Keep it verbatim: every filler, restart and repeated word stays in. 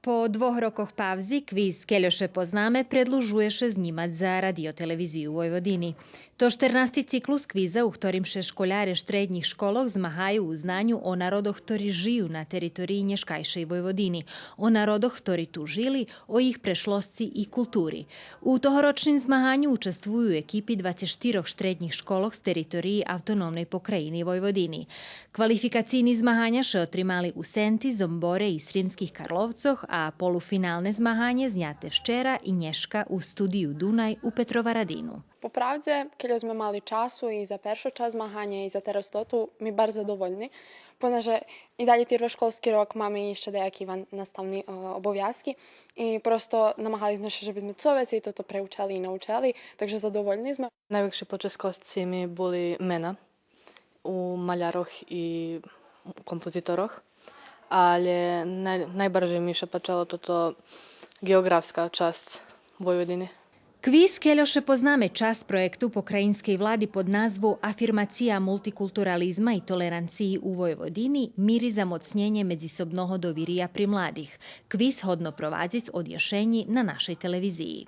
По двох рокох павзи квиз Кельо ше познаме предлужує ше знїмац за Радио-телевизию Войводини. То штернасти циклус квиза, у хторим ше школяре штреднїх школох змагаю у знаню о народох хтори жию на териториї нєшкайшей Войводини, о народох хтори ту жили, о їх прешлосци и култури. У тогорочним змаганю участвую екипи двацец штирох штреднїх школох з териториї Автономней покраїни Войводини. Квалификацийни змаганя ше отримали у Сенти, Зомборе и Сримских Карловцох, а полуфиналне змаганє зняте вчера и нєшка у студию Дунай у Петроварадину. По правдзе, кельо зме мали часу и за першу часц змаганя, и за тераз тоту, ми барз задовольни, понеже и далєй тирва школски рок, маме ище даяки ваннаставни, е, обовязки и просто намагали зме ше же би зме цо вецей тото преучели и научели, так же задовольни зме. Найвекши почесткосци ми були мена у малярох и композиторох, але най-, найбаржей ми ше пачело тото геоґрафска часц Войводини. Квиз Кельо ше познаме часц проєкту покраїнскей влади под назву Афирмация мултикултурализма и толеранциї у Войводини мири замоцнєнє медзисобного довирия при младих. Квиз годно провадзиц од єшенї на нашей телевизиї.